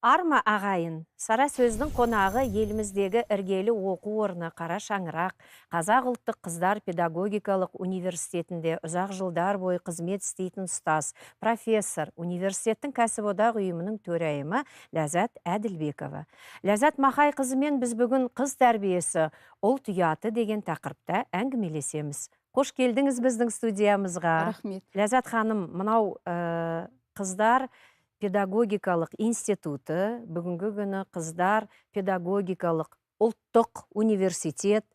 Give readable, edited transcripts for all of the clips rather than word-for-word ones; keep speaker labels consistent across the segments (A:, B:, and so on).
A: Арма, ағайын! Сара сөздің қонағы еліміздегі іргелі оқу орны Қара Шаңырақ Қазақ ұлттық қыздар педагогикалық университетінде ұзақ жылдар бойы қызмет істейтін ұстаз, профессор, университеттің кәсіподақ ұйымының төрайымы Ләззат Әділбекова. Ләззат Махайқызымен біз бүгін «Қыз тәрбиесі – ұлт ұяты» деген тақырыпта әңгімелесеміз. Қош келдіңіз біздің студиямызға.
B: Рахмет.
A: Ләззат ханым, мынау қыздар педагогикалық институты, бүгінгі күні қыздар педагогикалық ұлттық университет,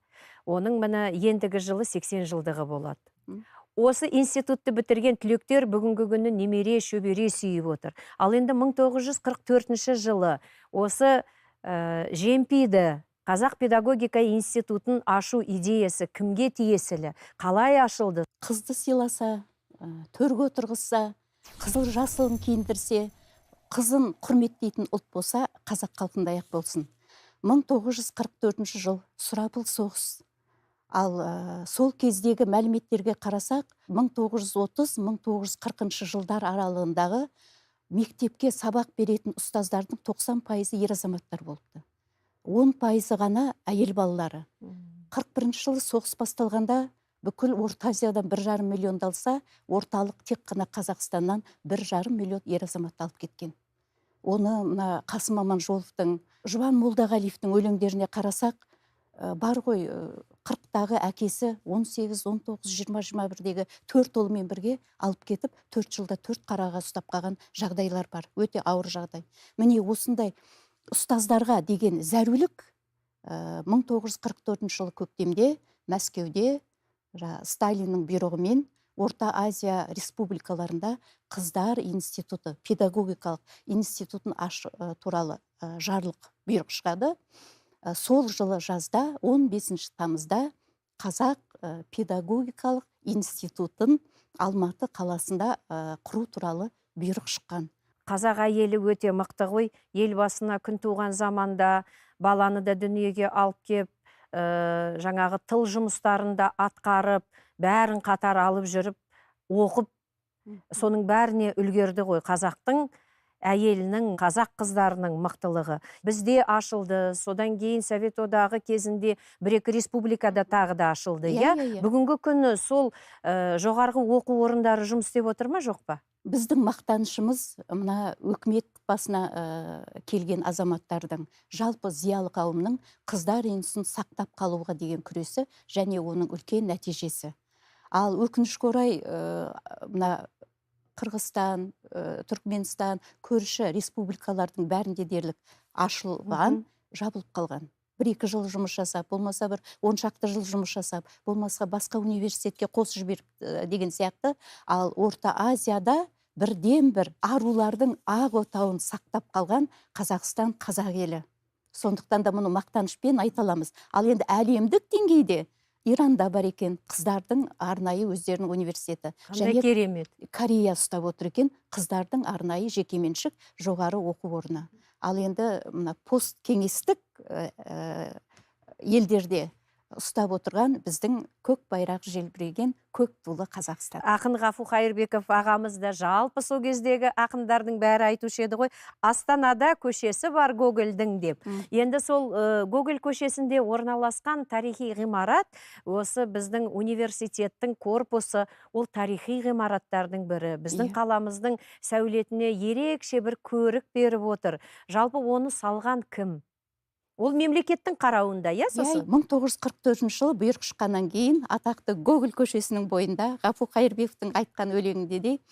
A: оның міне ендігі жылы 80 жылдығы болады. Осы институтты бітірген түлектер бүгінгі күні немере, шөбере сүйіп отыр. Ал енді 1944 жылы осы ЖемПИ-ді, Қазақ педагогика институтын ашу идеясы кімге тиесілі, қалай ашылды?
B: Қызды сыйласа, төрге отырғызса, қызыл жасылын киіндірсе, қызын құрметтейтін ұлт болса, қазақ халқындай ақ болсын. 1944 жыл, сұрапыл соғыс. Ал сол кездегі мәліметтерге қарасақ, 1930-1940 жылдар аралығындағы мектепке сабақ беретін ұстаздардың 90%-ы ер азаматтар болыпты, 10%-ы ғана әйел балалары. 41 жылы соғыс басталғанда бүкіл Орта Азиядан 1,5 миллионды алса, орталық тек қана Қазақстаннан 1,5 миллион ер азаматты алып кеткен. Оны мына Қасым Аманжоловтың, Жұбан Молдағалиевтің өлеңдеріне қарасақ, бар ғой, 40-тағы әкесі 18, 19, 20, 21-дегі төрт ұлымен бірге алып кетіп, 4 жылда төрт қараға ұстап қалған жағдайлар бар. Өте ауыр жағдай. Міне, осындай ұстаздарға деген зәрулік 1944 жылы көктемде Мәскеуде Сталиннің бұйрығымен Орта Азия республикаларында қыздар институты, педагогикалық институтын ашу туралы жарлық, бұйрық шығады. Сол жылы жазда, 15 тамызда Қазақ педагогикалық институтын Алматы қаласында құру туралы бұйрық шыққан.
A: Қазақ әйелі өте мықты ғой. Ел басына күн туған заманда баланы да дүниеге алып кеп, жаңағы тыл жұмыстарын да атқарып, бәрін қатар алып жүріп, оқып, соның бәріне үлгерді ғой. Қазақтың әйелінің, қазақ қыздарының мықтылығы. Бізде ашылды, содан кейін Совет Одағы кезінде бір екі республикада тағы да ашылды.
B: Иә.
A: Иә.
B: Иә, иә.
A: Бүгінгі күні сол жоғарғы оқу орындары жұмыс істеп отыр ма, жоқ па?
B: Біздің мақтанышымыз мына өкімет басына келген азаматтардың, жалпы зиялы қауымның қыздар институтын сақтап қалуға деген күресі және оның үлкен нәтижесі. Ал өкінішке орай, мына Қырғызстан, Түркменстан, көрші республикалардың бәрінде дерлік ашылған, жабылып қалған. Бір екі жыл жұмыс жасап, болмаса бір 10 шақты жыл жұмыс жасап, болмаса басқа университетке қосып жіберіп деген сияқты. Ал Орта Азияда бірден бір арулардың ақ отауын сақтап қалған Қазақстан, қазақ елі. Сондықтан да мұны мақтанышпен айта аламыз. Ал енді әлемдік деңгейде Иранда бар екен қыздардың арнайы өздерінің университеті.
A: Қандай
B: Және
A: керемет!
B: Корея ұстап отыр екен қыздардың арнайы жекеменшік жоғары оқу орны. Ал енді мына посткеңестік елдерде ұстап отырған біздің көк байрақ желбіреген көк тулы Қазақстан.
A: Ақын Ғафу Қайырбеков ағамыз да, жалпы сол кездегі ақындардың бәрі айтушы еді ғой, «Астанада көшесі бар Гогольдің» деп. Енді сол Гоголь көшесінде орналасқан тарихи ғимарат, осы біздің университеттің корпусы, ол тарихи ғимараттардың бірі, біздің қаламыздың сәулетіне ерекше бір көрік беріп отыр. Жалпы оны салған кім? Ол мемлекеттің қарауында, иә?
B: Иә.
A: Сосын
B: 1944 жылы бұйрық шыққаннан кейін атақты Гоголь көшесінің бойында, Ғафу Қайырбековтің айтқан өлеңінде де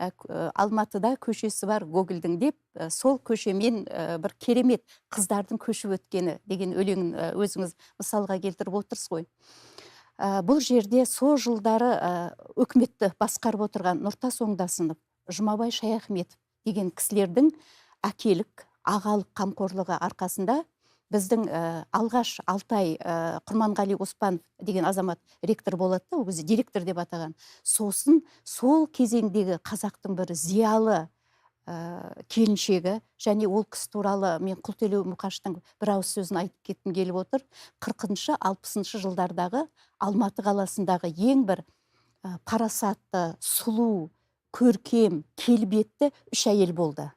B: «Алматыда көшесі бар Гогольдің» деп, сол көшемен бір керемет қыздардың көшіп өткені деген өлеңін өзіңіз мысалға келтіріп отырсыз ғой. Бұл жерде сол жылдары үкіметті басқарып отырған Нұртас Оңдасынов, Жұмабай Шаяхметов деген кісілердің әкелік, ағалық қамқорлығы арқасында біздің алғаш Алтай Құрманғали Оспанов деген азамат ректор болады да, ол кезде директор деп атаған. Сосын сол кезеңдегі қазақтың бір зиялы келіншегі, және ол кісі туралы мен Құлтелеу Мұқаштың бір ауыз сөзін айтып кеткім келіп отыр. 40-, 60-жылдардағы Алматы қаласындағы ең бір парасатты, сұлу, көркем, келбетті үш әйел болды.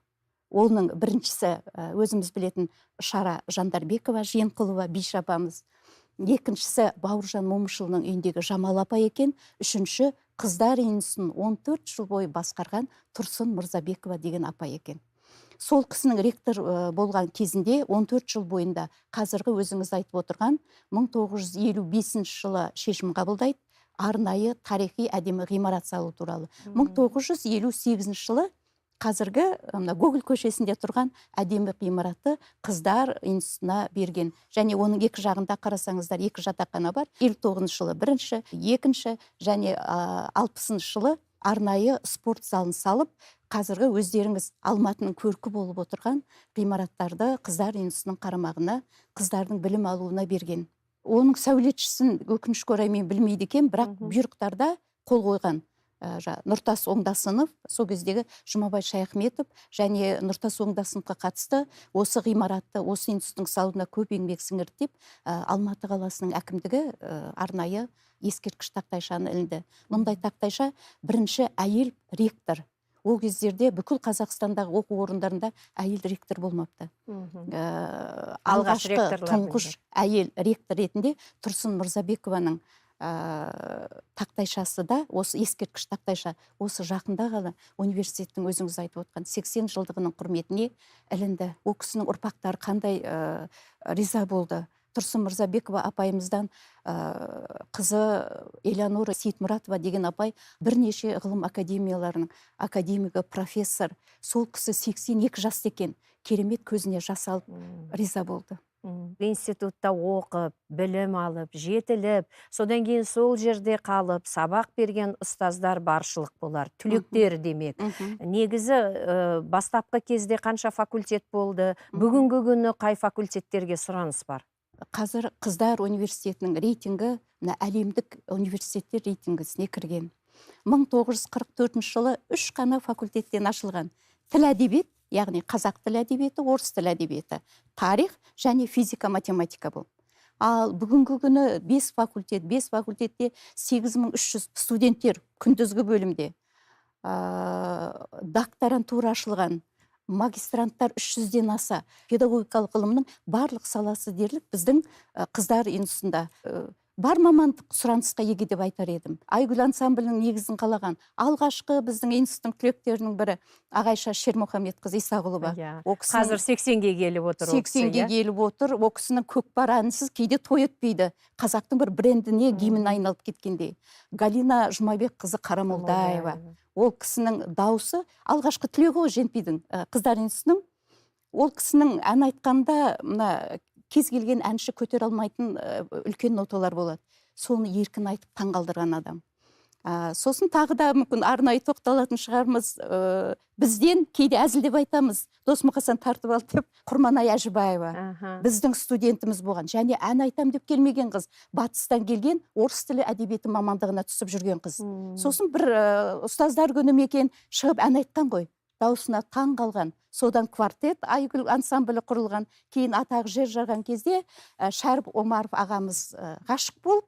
B: Оның біріншісі өзіміз білетін Шара Жандарбекова, Жиенқұлова, биші апамыз. Екіншісі Бауыржан Момышұлының үйіндегі Жамал апай екен. Үшінші қыздар институтын 14 жыл бойы басқарған Тұрсын Мырзабекова деген апай екен. Сол кісінің ректор болған кезінде 14 жыл бойында қазіргі өзіңіз айтып отырған 1955 жылы шешім қабылдайды арнайы тарихи әдемі ғимарат салу туралы. 1958 жылы қазіргі мына Гоголь көшесінде тұрған әдемі ғимаратты қыздар институтына берген. Және оның екі жағында қарасаңыздар екі жатақхана бар. 59 жылы бірінші, екінші және 60 жылы арнайы спорт залын салып, қазіргі өздеріңіз Алматының көркі болып отырған ғимараттарды қыздар институтының қарамағына, қыздардың білім алуына берген. Оның сәулетшісін өкінішке орай мен білмейді екенмін, бірақ бұйрықтарда қол қойған Нұртас Оңдасынов, сол кездегі Жұмабай Шаяхметов және Нұртас Оңдасыновқа қатысты осы ғимаратты, осы институттың салуына көп еңбек сіңірді деп Алматы қаласының әкімдігі арнайы ескерткіш тақтайшаны ілінді. Мұндай тақтайша бірінші әйел ректор. Ол кездерде бүкіл Қазақстандағы оқу орындарында әйел ректор болмапты.
A: Алғаш
B: Алғашқы
A: ректорлардың
B: тұңғыш
A: бірі.
B: әйел ректор ретінде Тұрсын Мырзабекованың тақтайшасы да, осы ескерткіш тақтайша осы жақында ғана университеттің өзіңіз айтып отқан 80 жылдығының құрметіне ілінді. Ол кісінің ұрпақтары қандай риза болды. Тұрсын Мырзабекова апайымыздан қызы Элеонора Сейітмұратова деген апай бірнеше ғылым академияларының академигі, профессор. Сол кісі 82 жаста екен, керемет көзіне жас алып риза болды.
A: Институтта оқып, білім алып, жетіліп, содан кейін сол жерде қалып, сабақ берген ұстаздар баршылық болар, түлектер демек. Негізі, бастапқы кезде қанша факультет болды, бүгінгі күні қай факультеттерге сұраныс бар?
B: Қазір қыздар университетінің рейтингі мына әлемдік университеттер рейтингісіне кірген. 1944 жылы 3 қана факультеттен ашылған. Тіл әдебиет, яғни қазақ тілі әдебиеті, орыс тілі әдебиеті, тарих және физика, математика болды. Ал бүгінгі күні 5 факультет, 5 факультетте 8300 студенттер күндізгі бөлімде. Докторантура ашылған, магистранттар 300-ден аса. Педагогикалық ғылымның барлық саласы дерлік біздің қыздар институтында. Бар мамандық сұранысқа ие деп айтар едім. Айгүл ансамблінің негізін қалаған алғашқы біздің институттың түлектерінің бірі Ағайша Шермұхамедқызы Исағұлова. Ол кісінің
A: Қазір 80-ге келіп отыр ол кісі,
B: 80-ге
A: иә?
B: келіп отыр. Ол кісінің көкпар әнісіз кейде той өтпейді. Қазақтың бір брендіне, гимніне айналып кеткендей. Галина Жұмабекқызы Қарамолдаева. Ол кісінің дауысы алғашқы түлегі ғой Женпидің, қыздар институтының. Ол кісінің ән айтқанда мына кез келген әнші көтере алмайтын үлкен ноталар болады. Соны еркін айтып таңғалдырған адам. Сосын тағы да мүмкін арнайы тоқталатын шығармыз. Бізден кейде әзілдеп айтамыз, Досмұқасан тартып алды деп, Құрманай Әжібаева. Біздің студентіміз болған. Және ән айтам деп келмеген қыз, батыстан келген орыс тілі әдебиеті мамандығына түсіп жүрген қыз. Сосын бір ұстаздар күні ме екен, шығып ән айтқан ғой. Дауысына таң қалған. Содан квартет Айгүл ансамблі құрылған. Кейін атағы жер жарған кезде, Шәріп Омаров ағамыз, ғашық болып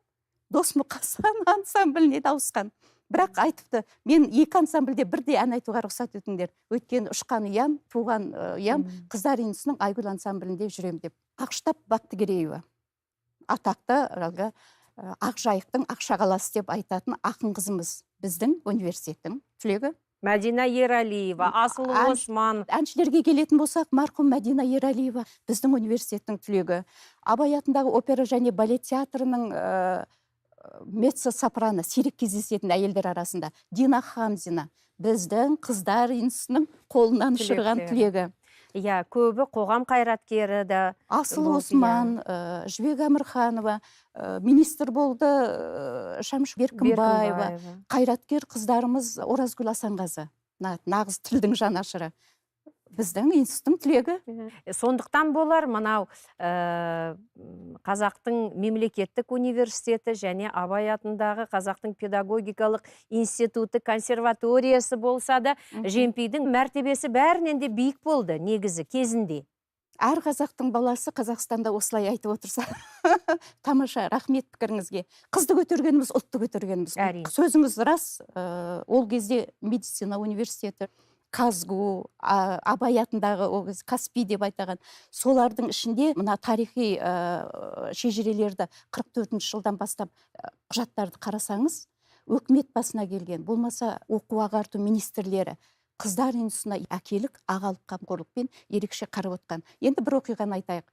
B: Досмұқасан ансамбліне дауысқан. Бірақ айтыпты, мен екі ансамбльде бірдей ән айтуға рұқсат етіңдер. Өйткені ұшқан ұям, туған ұям, қыздар институтының Айгүл ансамблінде жүрем деп. Ақштап Бақтыгереева. Атақты әлгі, Ақжайықтың ақшағаласы деп айтатын ақын қызымыз, біздің университеттің түлегі.
A: Мәдина Ералиева, Асыл Осман.
B: Әншілерге келетін болсақ, марқұм Мәдина Ералиева біздің университеттің түлегі. Абай атындағы опера және балет театрының меццо-сопрано, сирек кездесетін әйелдер арасында. Дина Хамзина, біздің қыздар институтының қолынан ұшырған
A: Түлектері.
B: түлегі.
A: Иә, көбі қоғам қайраткері де
B: Асыл
A: болды,
B: Осман,
A: иә.
B: Жібек Әмірханова, министр болды, Шәмші Беркімбаева.
A: Беркімбаева.
B: Қайраткер қыздарымыз Оразгүл Асанғазы, нағыз тілдің жанашыры. Біздің институттың түлегі.
A: Сондықтан болар мынау Қазақтың мемлекеттік университеті және Абай атындағы Қазақтың педагогикалық институты консерваториясы болса да, Жемпидің мәртебесі бәрінен де биік болды негізі кезінде.
B: Әр қазақтың баласы Қазақстанда осылай айтып отырса. Тамаша, рахмет пікіріңізге. Қызды көтергеніміз, ұлтты көтергеніміз.
A: Әрине.
B: Сөзіңіз рас, ол кезде медицина университеті, КазГУ, Абай атындағы ол кез КАСПИ деп айтаған, солардың ішінде мына тарихи шежірелерді 44 жылдан бастап құжаттарды қарасаңыз, өкімет басына келген, болмаса оқу ағарту министрлері қыздар институтына әкелік, ағалық қамқорлықпен ерекше қарап отқан. Енді бір оқиғаны айтайық.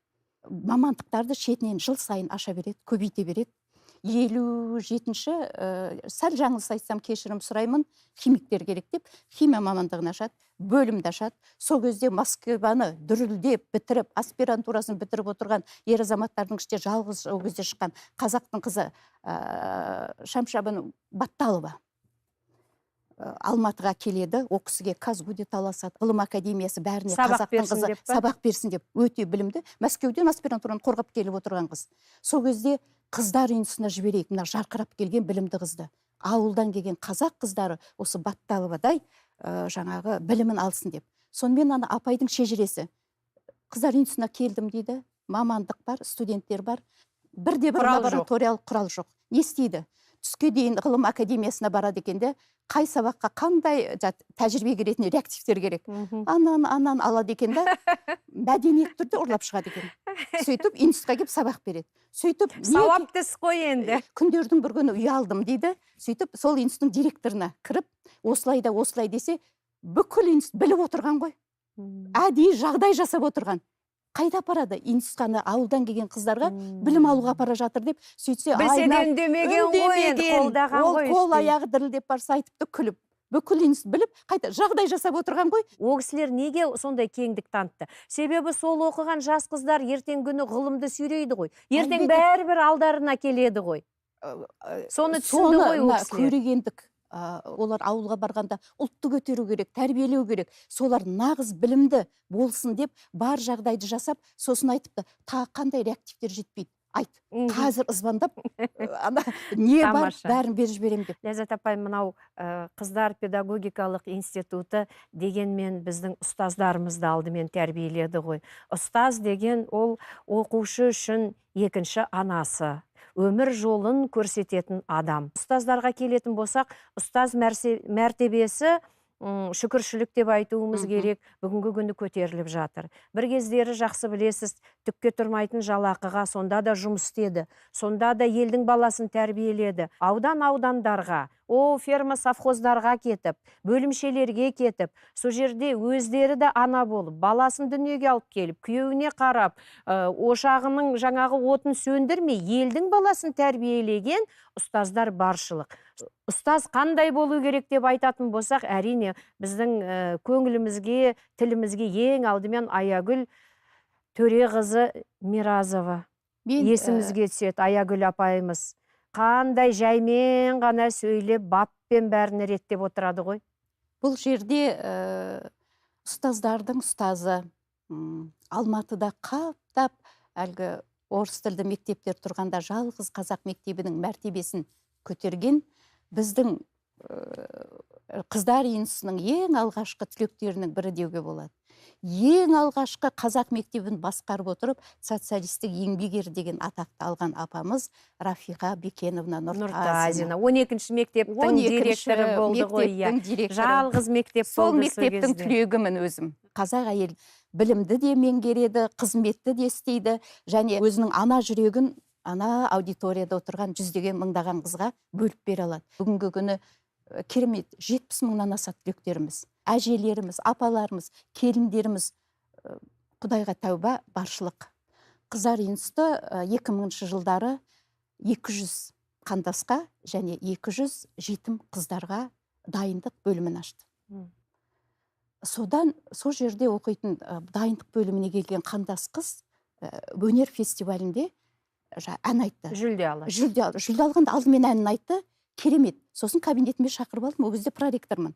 B: Мамандықтарды шетінен жыл сайын аша береді, көбейте береді. 57-ші, сәл жаңылыс айтсам кешірім сұраймын, химиктер керек деп химия мамандығын ашады, бөлімді ашады. Сол кезде Москваны дүрілдеп бітіріп, аспирантурасын бітіріп отырған ер азаматтардың ішінде жалғыз ол кезде шыққан қазақтың қызы Шамшабын Батталова Алматыға келеді. Ол кісіге КазГУ де таласады, ғылым академиясы бәріне
A: Сабақ
B: қазақтың
A: берсін
B: қызы
A: деп па?
B: Сабақ берсін деп, өте білімді, Мәскеуден аспирантураны қорғап келіп отырған қыз. Сол кезде қыздар институтына жіберейік мына жарқырап келген білімді қызды, ауылдан келген қазақ қыздары осы Батталовадай жаңағы білімін алсын деп. Сонымен ана апайдың шежіресі: қыздар институтына келдім дейді, мамандық бар, студенттер бар, бірде бір
A: Құрал жоқ.
B: Лабораториялық құрал жоқ. Не істейді? Түске дейін ғылым академиясына барады екен де, қай сабаққа қандай тәжірибеге ретінде реактивтер керек, анан анан алады екен да, мәдениет түрде ұрлап шығады екен. Сөйтіп институтқа келіп сабақ береді. Сөйтіп
A: Сауапты іс қой енді.
B: Күндердің бір күні ұялдым дейді. Сөйтіп сол институттың директорына кіріп, осылай да осылай десе, бүкіл институт біліп отырған ғой, әдейі жағдай жасап отырған. Қайда апарады институтқа? Ана ауылдан келген қыздарға білім алуға апара жатыр деп. Сөйтсе,
A: Білсе де
B: айна
A: үндемеген ғой енді,
B: үндемеген.
A: Қолдаған
B: Ол
A: ғой
B: қол
A: іштей.
B: аяғы дірілдеп барса, айтыпты күліп, бүкіл институт біліп, қайта жағдай жасап отырған ғой.
A: Ол кісілер неге сондай кеңдік танытты? Себебі сол оқыған жас қыздар ертеңгі күні ғылымды сүйрейді ғой, ертең
B: Әлбетте.
A: бәрібір алдарына келеді ғой. Соны түсінді
B: Соны
A: ғой ол
B: мына
A: кісілер.
B: Көрегендік, олар ауылға барғанда ұлтты көтеру керек, тәрбиелеу керек, солар нағыз білімді болсын деп бар жағдайды жасап, сосын айтыпты: тағы қандай реактивтер жетпейді, айт, қазір звондап, ана не бар,
A: Тамаша.
B: бәрін беріп жіберемін деп.
A: Ләззат апай, мынау қыздар педагогикалық институты дегенмен біздің ұстаздарымызды алдымен тәрбиеледі ғой. Ұстаз деген ол оқушы үшін екінші анасы, өмір жолын көрсететін адам. Ұстаздарға келетін болсақ, ұстаз мәртебесі, шүкіршілік деп айтуымыз керек, бүгінгі күні көтеріліп жатыр. Бір кездері, жақсы білесіз, түкке тұрмайтын жалақыға сонда да жұмыс істеді, сонда да елдің баласын тәрбиеледі. Аудан аудандарға, о ферма совхоздарға кетіп, бөлімшелерге кетіп, сол жерде өздері де ана болып, баласын дүниеге алып келіп, күйеуіне қарап, ошағының жаңағы отын сөндірмей, елдің баласын тәрбиелеген ұстаздар баршылық. Ұстаз қандай болу керек деп айтатын болсақ, әрине біздің көңілімізге, тілімізге ең алдымен Аягүл Төреқызы Миразова
B: Мен,
A: есімізге түседі. Аягүл апайымыз қандай жаймен ғана сөйлеп, баппен бәрін реттеп отырады ғой.
B: Бұл жерде ұстаздардың ұстазы, Алматыда қаптап әлгі орыс тілді мектептер тұрғанда жалғыз қазақ мектебінің мәртебесін көтерген біздің қыздар институтының ең алғашқы түлектерінің бірі деуге болады. Ең алғашқы қазақ мектебін басқарып отырып, социалистік еңбек ері деген атақты алған апамыз Рафиға Бекеновна Нұртазина.
A: Нұртазина. 12-ші мектептің
B: 12-ші
A: директоры болды ғой, иә.
B: мектептің директоры.
A: Жалғыз мектеп
B: Сол
A: болды сол
B: мектептің
A: кезде.
B: түлегімін өзім. Қазақ әйел білімді де меңгереді, қызметті де істейді, және өзінің ана жүрегін ана аудиторияда отырған жүздеген мыңдаған қызға бөліп бере алады. Бүгінгі күні керемет 70 мыңнан аса түлектеріміз, әжелеріміз, апаларымыз, келіндеріміз, Құдайға тәуба, баршылық. Қыздар институты 2000 жылдары 200 қандасқа және 200 жетім қыздарға дайындық бөлімін ашты. Содан сол жерде оқитын, дайындық бөліміне келген қандас қыз өнер фестивалінде ән айтты.
A: Жүлде алды.
B: Жүлде алды. Жүлде алғанда алдымен әнін айтты. Керемет. Сосын кабинетіме шақырып алдым, ол кезде проректормын.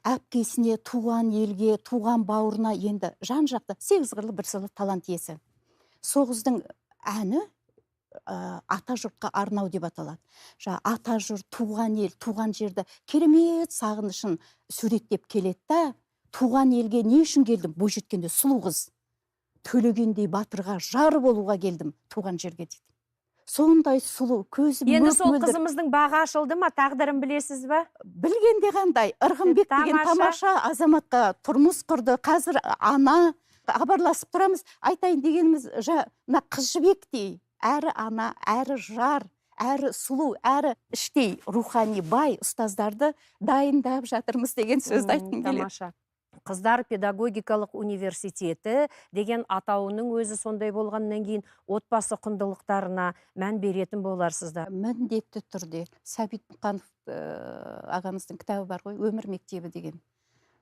B: Әпкесіне, туған елге, туған бауырына енді жан жақты сегіз қырлы бір сырлы талант иесі. Сол қыздың әні ата жұртқа арнау деп аталады. Жаңа ата жұрт, туған ел, туған жерді керемет сағынышын суреттеп келеді да, туған елге не үшін келдім? Бойжеткенде сұлу қыз. Төлегендей батырға жар болуға келдім туған жерге дейді. Сондай сұлу, көзі
A: Енді сол қызымыздың бағы ашылды ма, тағдырын білесіз ба?
B: Білгенде қандай, Ырғымбек деген тамаша азаматқа тұрмыс құрды. Қазір ана, хабарласып тұрамыз. Айтайын дегеніміз, мына Қыз Жібектей әрі ана, әрі жар, әрі сұлу, әрі іштей рухани бай ұстаздарды дайындап жатырмыз деген сөзді айтқым келеді.
A: Тамаша. Қыздар педагогикалық университеті деген атауының өзі сондай болғаннан кейін отбасы құндылықтарына мән беретін боларсыздар.
B: Міндетті түрде. Сәбит Мұқанов ағамыздың кітабы бар ғой, Өмір мектебі деген.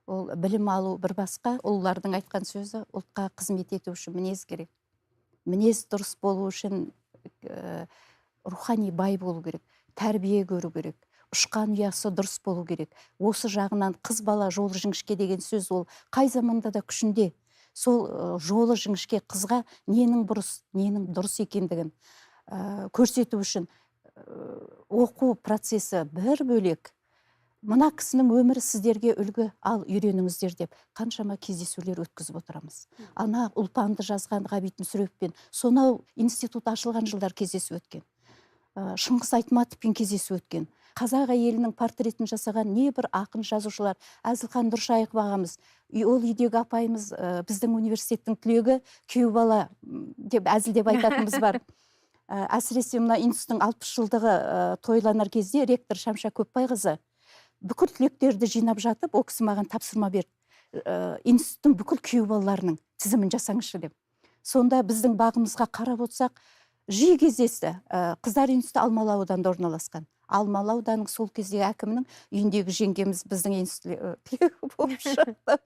B: Ол білім алу бір басқа, ұлылардың айтқан сөзі, ұлтқа қызмет ету үшін мінез керек. Мінез дұрыс болу үшін рухани бай болу керек, тәрбие көру керек, ұшқан ұясы дұрыс болу керек. Осы жағынан қыз бала жолы жіңішке деген сөз ол қай заманда да күшінде. Сол жолы жіңішке қызға ненің бұрыс, ненің дұрыс екендігін көрсету үшін оқу процесі бір бөлек. Мына кісінің өмірі сіздерге үлгі, ал үйреніңіздер деп қаншама кездесулер өткізіп отырамыз. Ана Ұлпанды жазған Ғабит Мүсіреповпен сонау институт ашылған жылдар кездесу өткен. Шыңғыс Айтматовпен кездесу өткен. Қазақ әйелінің портретін жасаған небір ақын жазушылар, Әзілхан Нұршайықов ағамыз, ол үйдегі апайымыз, біздің университеттің түлегі, күйеу бала деп әзілдеп айтатынымыз бар. Әсіресе мына институттың 60 жылдығы тойланар кезде ректор Шамша Көпбайқызы бүкіл түлектерді жинап жатып, ол кісі маған тапсырма берді. Институттың бүкіл күйеу балаларының тізімін жасаңызшы деп. Сонда біздің бағымызға қарап отырсақ, жиі кездесті. Қыздар институты Алмалы ауданында орналасқан. Алмалы ауданының сол кездегі әкімінің үйіндегі жеңгеміз біздің институт түлегі болып шықты.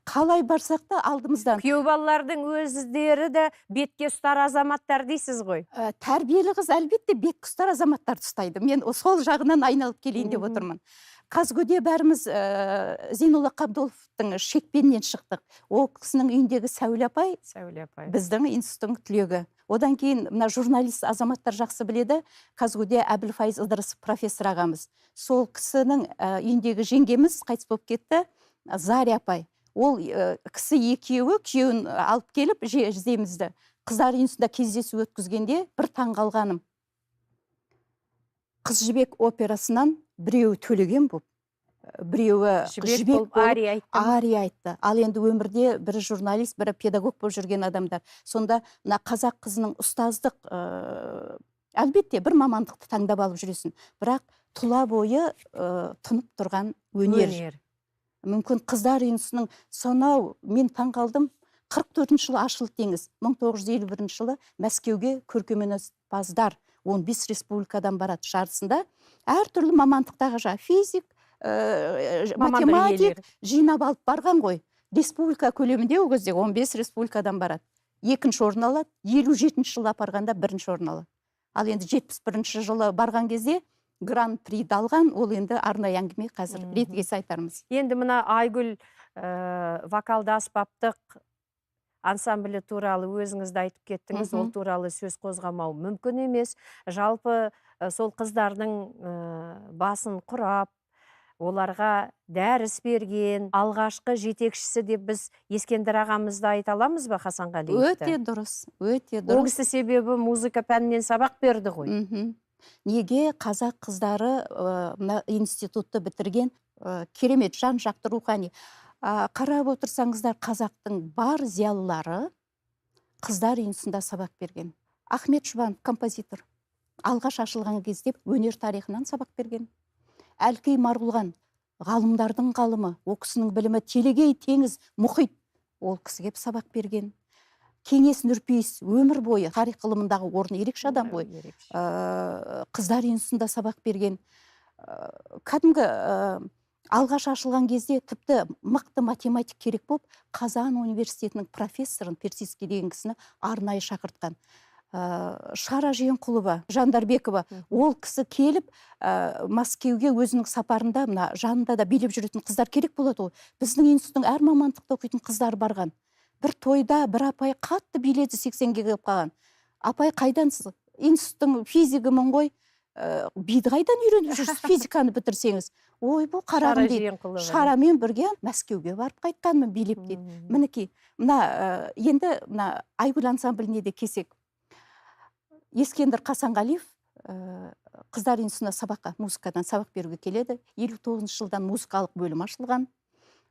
B: Қалай барсақ та алдымыздан.
A: Күйеу балалардың өздері де бетке ұстар азаматтар дейсіз ғой.
B: Тәрбиелі қыз әлбетте бетке ұстар азаматтарды ұстайды. Мен сол жағынан айналып келейін деп отырмын. КазГУ-де бәріміз Зейнолла Қабдоловтың шекпенінен шықтық. Ол кісінің үйіндегі Сәуле апай,
A: Сәуле апай
B: біздің институттың түлегі. Одан кейін мына журналист азаматтар жақсы біледі, КазГУ-де Әбілфайыз Ыдырысов профессор ағамыз. Сол кісінің үйіндегі жеңгеміз қайтыс болып кетті, Заря апай. Ол кісі екеуі күйеуін алып келіп жездемізді. Қыздар институтында кездесу өткізгенде бір таңғалғаным. Қыз Жібек операсынан біреуі Төлеген болып, біреуі
A: Жібек болып
B: ария айтты. Ал енді өмірде бірі журналист, бірі педагог болып жүрген адамдар. Сонда мына қазақ қызының ұстаздық, әлбетте бір мамандықты таңдап алып жүресің, бірақ тұла бойы тұнып тұрған өнер. Мүмкін қыздар институтының сонау мен таңғалдым, 44 жылы ашылды деңіз. 1951 жылы Мәскеуге көркемөнерпаздар 15 республикадан барады жарысында. Әртүрлі мамандықтағы жаңа физик, математик жинап алып барған ғой. Республика көлемінде ол кезде 15 республикадан барады. Екінші орын алады, 57 жылы апарғанда бірінші орын алады. Ал енді 71 жылы барған кезде гран-приді алған, ол енді арнайы әңгіме, қазір реті келсе айтармыз.
A: Енді мына Айгүл вокалды аспаптық ансамблі туралы өзіңізді айтып кеттіңіз, ол туралы сөз қозғамау мүмкін емес. Жалпы сол қыздардың басын құрап, оларға дәріс берген алғашқы жетекшісі деп біз Ескендір ағамызды айта аламыз ба, Хасанғалиевті?
B: Өте дұрыс, өте дұрыс.
A: Ол кісі себебі музыка пәнінен сабақ берді ғой.
B: Неге қазақ қыздары мына институтты бітірген керемет жан жақты рухани. Қарап отырсаңыздар, қазақтың бар зиялылары қыздар институтында сабақ берген. Ахмет Жұбанов композитор алғаш ашылған кезде өнер тарихынан сабақ берген. Әлкей Марғұлан ғалымдардың ғалымы, ол кісінің білімі телегей теңіз мұхит, ол кісі кеп сабақ берген. Кеңес Нұрпейіс өмір бойы тарих ғылымындағы орны ерекше адам ғой. Қыздар институтында сабақ берген. Кәдімгі алғаш ашылған кезде тіпті мықты математик керек болып, Қазан университетінің профессорын Персидский деген кісіні арнайы шақыртқан. Шара Жиенқұлова, Жандарбекова, ол кісі келіп, Мәскеуге өзінің сапарында мына жанында да билеп жүретін қыздар керек болады ғой. Біздің институттың әр мамандықта оқитын қыздар барған. Бір тойда бір апай қатты биледі, 80-ге келіп қалған. Апай, қайдансыз? Институттың физигімін ғой. Биді қайдан үйреніп жүрсіз, физиканы бітірсеңіз? Ой, бұл қарағым дейді. Шарамен бірге Мәскеуге барып қайтқанмын билеп дейді. Мінекей, мына енді мына Айгүл ансамбліне де келсек. Ескендір Қасанғалиев қыздар институтына сабаққа, музыкадан сабақ беруге келеді. 59 жылдан музыкалық бөлім ашылған.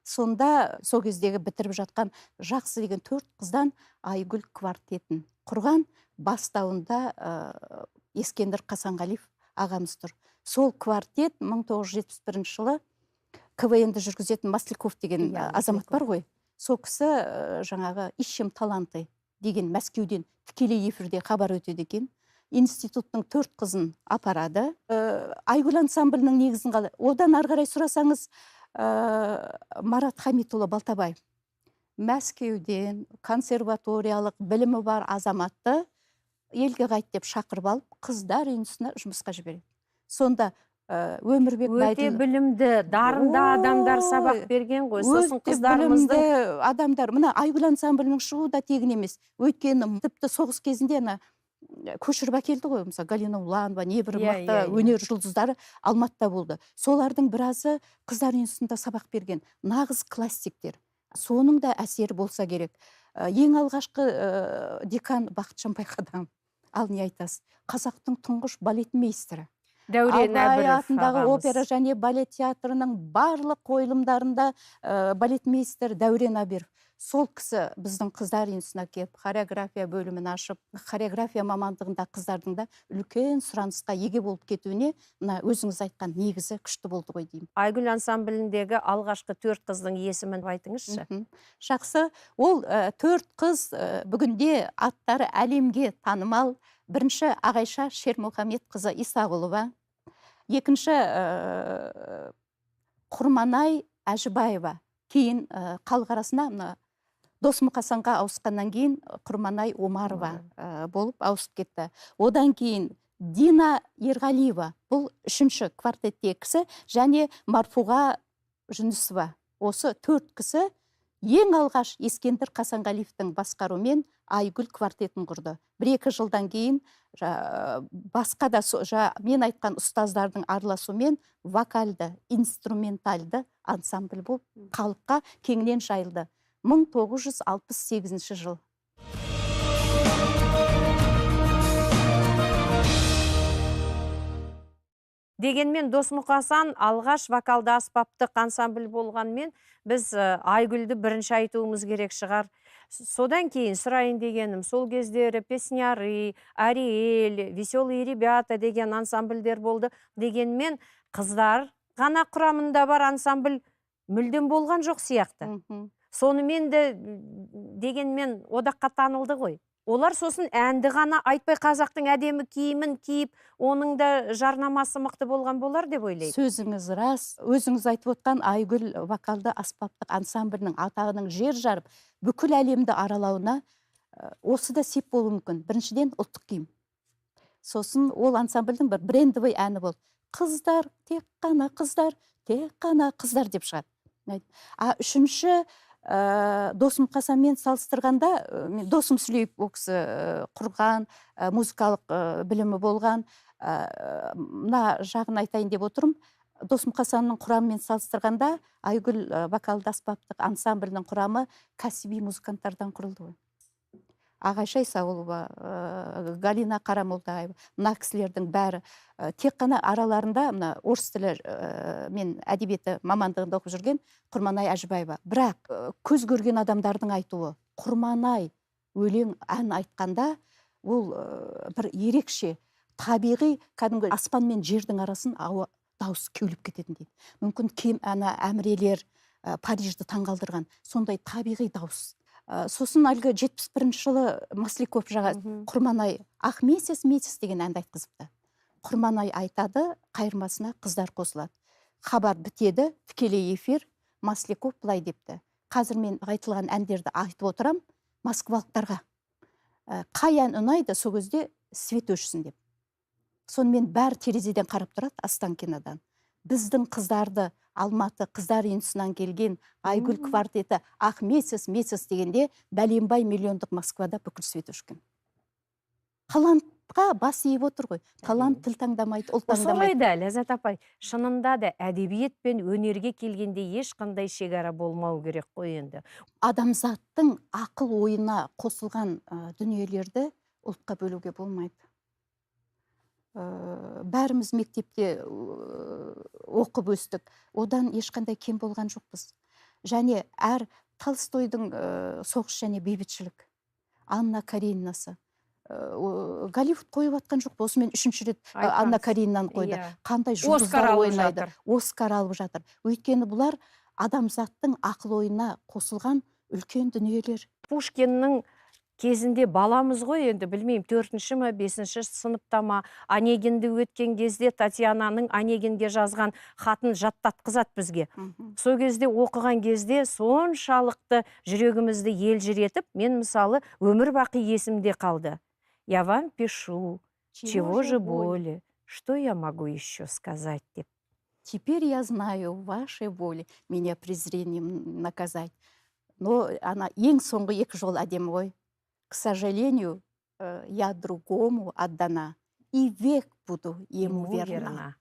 B: Сонда сол кездегі бітіріп жатқан жақсы деген 4 қыздан Айгүл квартетін құрған. Бастауында Ескендір Қасанғалиев ағамыз тұр. Сол квартет 1971 жылы КВН-ді жүргізетін Масляков деген азамат бар ғой. Сол кісі жаңағы «Ищем таланты» деген Мәскеуден тікелей эфирде хабар өтеді екен. Институттың 4 қызын апарады. Айгүл ансамблінің негізін қалай. Одан ары қарай сұрасаңыз, Марат Хамитұлы Балтабаев Мәскеуден консерваториялық білімі бар азаматты елге қайт деп шақырып алып, қыздар институтына жұмысқа жібереді. Сонда Өмірбек
A: өте білімді, дарынды адамдар сабақ берген ғой. Сосын қыздарымыздың
B: адамдар, мына Айгүл ансамблінің шығуы да тегін емес. Өйткені тіпті соғыс кезінде ана көшіріп әкелді ғой, мысалы Галина Уланова, небір мықты өнер жұлдыздары Алматыда болды. Солардың біразы қыздар институтында сабақ берген, нағыз классиктер. Соның да әсері болса керек. Ең алғашқы декан Бақытжан Байқадам. Ал не айтасыз? Қазақтың тұңғыш балетмейстері.
A: Дәурен
B: Абай атындағы опера және балет театрының барлық қойылымдарында балетмейстер Дәурен Әбіров. Сол кісі біздің қыздар институтына келіп, хореография бөлімін ашып, хореография мамандығында қыздардың да үлкен сұранысқа еге болып кетуіне мына өзіңіз айтқан негізі күшті болды ғой деймін.
A: Айгүл ансамбліндегі алғашқы 4 қыздың есімін айтыңызшы.
B: Жақсы. Ол 4 қыз бүгінде аттары әлемге танымал. Бірінші Ағайша Шермұхамед қызы Исағұлова, екінші Құрманай Әжібаева, кейін халық арасына мына Досмұқасанға ауысқаннан кейін Құрманай Омарова болып ауысып кетті. Одан кейін Дина Ерғалиева, бұл үшінші квартеттегі кісі, және Марфуға Жүнісова. Осы 4 кісі ең алғаш Ескендір Қасанғалиевтің басқаруымен Айгүл квартетін құрды. 1-2 жылдан кейін басқа да мен айтқан ұстаздардың араласуымен вокальды, инструментальды ансамбль болып халыққа кеңінен жайылды. 1968 жыл.
A: Дегенмен Досмұқасан алғаш вокалды аспаптық ансамбль болғанмен, біз Айгүлді бірінші айтуымыз керек шығар. Содан кейін сұрайын дегенім, сол кездері Песняры, Ариэль, Веселые ребята деген ансамбльдер болды. Дегенмен қыздар ғана құрамында бар ансамбль мүлдем болған жоқ сияқты. Сонымен де дегенмен одаққа танылды ғой. Олар сосын әнді ғана айтпай қазақтың әдемі киімін киіп, оның да жарнамасы мықты болған болар деп ойлаймын.
B: Сөзіңіз рас. Өзіңіз айтып отқан Айгүл вокалды аспаптық ансамблінің атағының жер жарып, бүкіл әлемді аралауына осы да сеп болуы мүмкін. Біріншіден ұлттық киім. Сосын ол ансамбльдің бір брендовый әні болды. Қыздар, тек қана қыздар, тек қана қыздар деп шығады. А үшінші Досмұқасанмен салыстырғанда, мен Досым Сүлеев ол кісі құрған, музыкалық білімі болған, мына жағын айтайын деп отырмын. Досмұқасанның құрамымен салыстырғанда Айгүл вокалды аспаптық ансамблінің құрамы кәсіби музыканттардан құрылды ғой. Ағайша Исағұлова, Галина Қарамолдаева, мына кісілердің бәрі тек қана араларында мына орыс тілі мен әдебиеті мамандығында оқып жүрген Құрманай Әжібаева. Бірақ көз көрген адамдардың айтуы, Құрманай өлең ән айтқанда ол бір ерекше табиғи кәдімгі аспан мен жердің арасын ауа дауыс кеулеп кететін дейді. Мүмкін кем ана әмірелер Парижді таңғалдырған сондай табиғи дауыс. Сосын әлгі 71 жылы Масляков жаға Құрманай «Ах, месяц, месяц» деген әнді айтқызыпты. Құрманай айтады, қайырмасына қыздар қосылады. Хабар бітеді, тікелей эфир. Масляков былай депті: қазір мен айтылған әндерді айтып отырам москвалықтарға. Қай ән ұнайды, сол кезде свет өшсін деп. Сонымен бәрі терезеден қарап тұрады Останкинодан. Біздің қыздарды Алматы қыздар институтынан келген Айгүл квартеті «Ах, месяц, месяц» дегенде бәленбай миллиондық Москвада бүкіл свет өшкен. Талантқа бас иіп отыр ғой. Талант тіл таңдамайды, ұлт таңдамайды.
A: Солай да, Ләззат апай, шынында да әдебиет пен өнерге келгенде ешқандай шекара болмау керек қой енді.
B: Адамзаттың ақыл ойына қосылған дүниелерді ұлтқа бөлуге болмайды. Бәріміз мектепте оқып өстік. Одан ешқандай кем болған жоқпыз. Және әр Толстойдың «Соғыс және бейбітшілік», «Анна Каренинасы». Голливуд қойып жатқан жоқ па? Осымен үшінші рет «Анна Каренинаны» қойды. Қандай жұлдыздар ойнайды. Оскар алып жатыр. Өйткені бұлар адамзаттың ақыл ойына қосылған үлкен дүниелер.
A: Пушкиннің кезінде баламыз ғой енді, білмеймін, 4-ші ма, 5-ші сыныпта ма, Онегинді өткен кезде Татьянаның Онегинге жазған хатын жаттатқызады бізге. Сол кезде оқыған кезде соншалықты жүрегімізді елжіретіп, мен мысалы өмір бақи есімде қалды. Я вам пишу, чего же более, что я могу еще сказать деп.
B: Теперь я знаю вашей воли меня презрением наказать. Но ана ең соңғы екі жол әдемі ғой. К сожалению, я другому отдана, и век буду ему верна.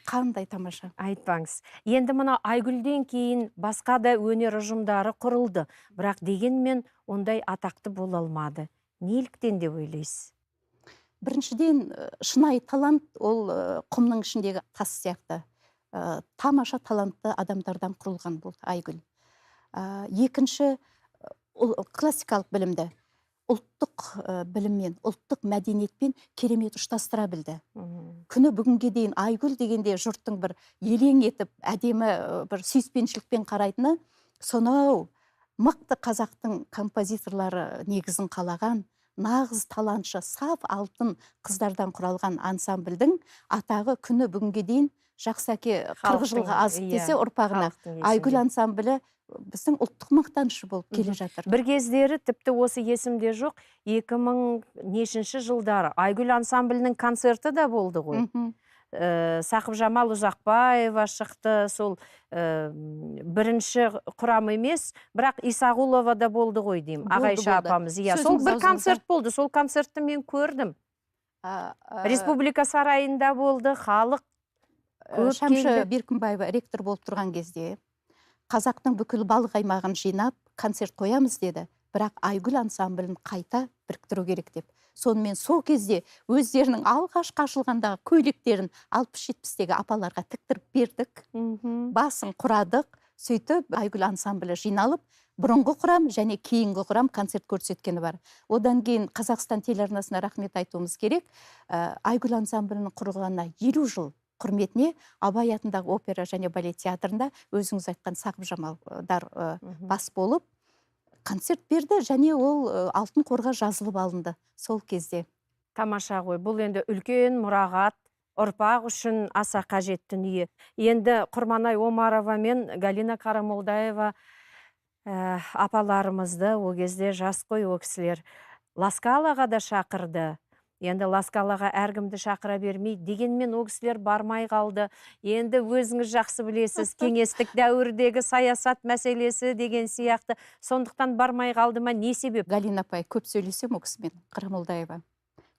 B: Қандай тамаша.
A: Айтпаңыз. Енді мына Айгүлден кейін басқа да өнер ұжымдары құрылды. Бірақ дегенмен ондай атақты бола алмады. Неліктен деп ойлайсыз?
B: Біріншіден, шынайы талант ол құмның ішіндегі тас сияқты. Тамаша талантты адамдардан құрылған болды Айгүл. Екінші, классикалық білімді ұлттық біліммен, ұлттық мәдениетпен керемет ұштастыра білді. Күні бүгінге дейін Айгүл дегенде жұрттың бір елең етіп, әдемі бір сүйіспеншілікпен қарайтыны сонау мықты қазақтың композиторлары негізін қалаған, нағыз талантшы, саф алтын қыздардан құралған ансамбльдің атағы күні бүгінге дейін жақсы әке 40 жылға азып десе ұрпағына Айгүл ансамблі біздің ұлттық мақтанышы болып келе жатыр.
A: Бір кездері тіпті осы есімде жоқ, 2000 нешінші жылдары Айгүл ансамблінің концерті да болды ғой. Сақыпжамал Ұзақбаева шықты, сол бірінші құрам емес, бірақ Исағұлова да болды ғой деймін, Ағайша апамыз. Иә, сол бір концерт болды, сол концертті мен көрдім. Республика сарайында болды, халық көп келді.
B: Шәмші Беркімбаева ректор болып тұрған кезде қазақтың бүкіл балық аймағын жинап концерт қоямыз деді, бірақ Айгүл ансамблін қайта біріктіру керек деп. Сонымен сол кезде өздерінің алғашқы ашылғандағы көйлектерін 60-70-тегі апаларға тіктіріп бердік, басын құрадық. Сөйтіп Айгүл ансамблі жиналып, бұрынғы құрам және кейінгі құрам концерт көрсеткені бар. Одан кейін Қазақстан телеарнасына рахмет айтуымыз керек. Айгүл ансамблінің құрылғанына 50 жыл құрметіне Абай атындағы опера және балет театрында өзіңіз айтқан Сақыпжамалдар бас болып концерт берді және ол алтын қорға жазылып алынды сол кезде.
A: Тамаша ғой, бұл енді үлкен мұрағат, ұрпақ үшін аса қажет дүние. Енді Құрманай Омарова мен Галина Қарамолдаева апаларымызды, о кезде жас қой о кісілер, Ласкалаға да шақырды. Енді Ласкалаға әркімді шақыра бермейді, дегенмен о кісілер бармай қалды. Енді өзіңіз жақсы білесіз, кеңестік дәуірдегі саясат мәселесі деген сияқты. Сондықтан бармай қалды ма, не себеп?
B: Галина апай, көп сөйлесем о кісімен, Қарамолдаева.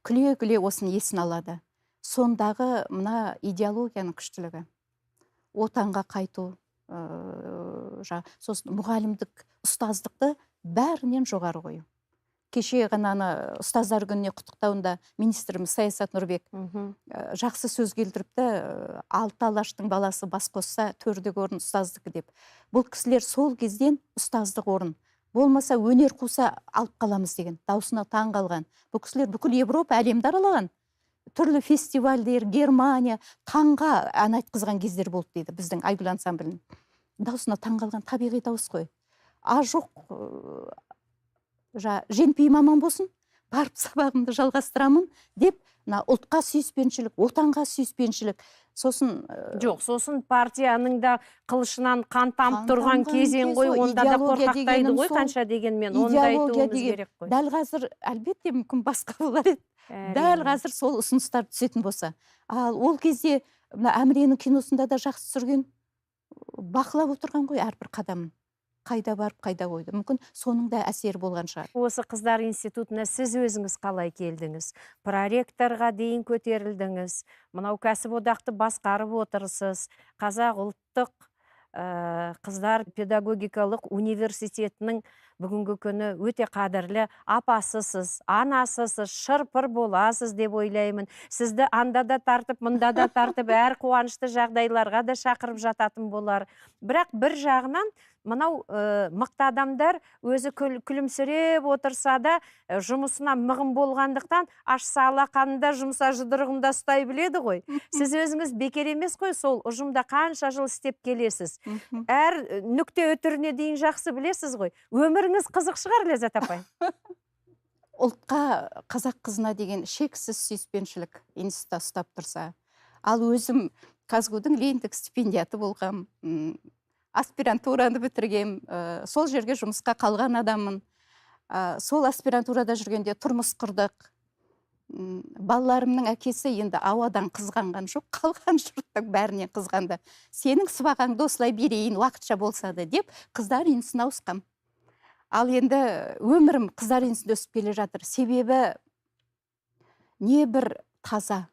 B: Күле-күле осыны есін алады. Сондағы мына идеологияның күштілігі. Отанға қайту, сосын мұғалімдік, ұстаздықты бәрінен жоғары қою. Кеше ғана ұстаздар күніне құттықтауында министріміз Саясат Нұрбек жақсы сөз келтіріпті, алты алаштың баласы бас қосса төрдегі орын ұстаздікі деп. Бұл кісілер сол кезден ұстаздық орын, болмаса өнер қуса алып қаламыз деген даусына таң қалған. Бұл кісілер бүкіл Европа әлемді аралаған. Түрлі фестивальдер, Германия, таңға ән айтқызған кездер болды дейді біздің Айгүл ансамблінің. Даусына таң қалған табиғи дауыс қой. А жоқ, женпейім аман болсын, барып сабағымды жалғастырамын деп, мына ұлтқа сүйіспеншілік, отанға сүйіспеншілік, сосын
A: жоқ, сосын партияның да қылышынан қан тамып тұрған кезең ғой, онда да қорқақтайды ғой қанша дегенмен, оны да айтуымыз керек қой.
B: Дәл қазір әлбетте мүмкін басқа болар еді. Дәл қазір сол ұсыныстар түсетін болса. Ал ол кезде мына Әміренің киносында да жақсы түсірген, бақылап отырған ғой әрбір қадамын. Қайда барып, қайда қойды. Мүмкін соның да әсері болған шығар.
A: Осы қыздар институтына сіз өзіңіз қалай келдіңіз? Проректорға дейін көтерілдіңіз. Мынау кәсіподақты басқарып отырсыз. Қазақ ұлттық қыздар педагогикалық университетінің Бүгінгі күні өте қадірлі апасысыз, анасысыз, шырпыр боласыз деп ойлаймын. Сізді анда да тартып, мында да тартып, әр қуанышты жағдайларға да шақырып жататын болар. Бірақ бір жағынан мынау мықты адамдар өзі күлімсіреп отырса да, жұмысына мығым болғандықтан ашса алақанында, жұмса жұдырығында ұстай біледі ғой. Сіз өзіңіз бекер емес қой, сол ұжымда қанша жыл істеп келесіз. Әр нүкте үтіріне дейін жақсы білесіз ғой. Өміріңіз қызық шығар, Ләззат апай?
B: Ұлтқа, қазақ қызына деген шексіз сүйіспеншілік институтта ұстап тұрса. Ал өзім КазГУ-дың Лениндік стипендиаты болғам, аспирантураны бітіргем, сол жерге жұмысқа қалған адаммын. Сол аспирантурада жүргенде тұрмыс құрдық. Балаларымның әкесі енді ауадан қызғанған жоқ, қалған жұрттың бәрінен қызғанды. Сенің сыбағаңды осылай берейін, уақытша болса да деп қыздар институтына ауысқам. Ал енді өмірім қыздар институтында өсіп келе жатыр. Себебі не бір таза,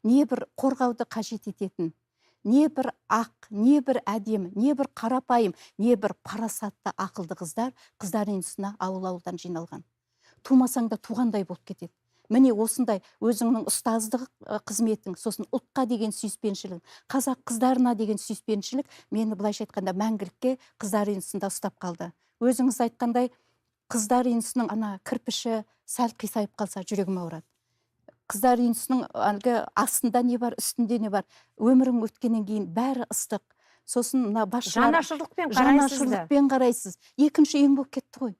B: не бір қорғауды қажет ететін, не бір ақ, не бір әдемі, не бір қарапайым, не бір парасатты ақылды қыздар қыздар институтына ауыл-ауылдан жиналған. Тумасаң да туғандай болып кетеді. Міне осындай өзіңнің ұстаздық қызметің, сосын ұлтқа деген сүйіспеншілік, қазақ қыздарына деген сүйіспеншілік мені былайша айтқанда мәңгілікке қыздар институтында ұстап қалды. Өзіңіз айтқандай, қыздар институтының ана кірпіші сәл қисайып қалса жүрегім ауырады. Қыздар институтының әлгі астында не бар, үстінде не бар, өмірің өткеннен кейін бәрі ыстық. Сосын мына басшылар
A: жанашырлықпен қарайсыз да.
B: Жанашырлықпен қарайсыз. Екінші үйің болып кетті ғой.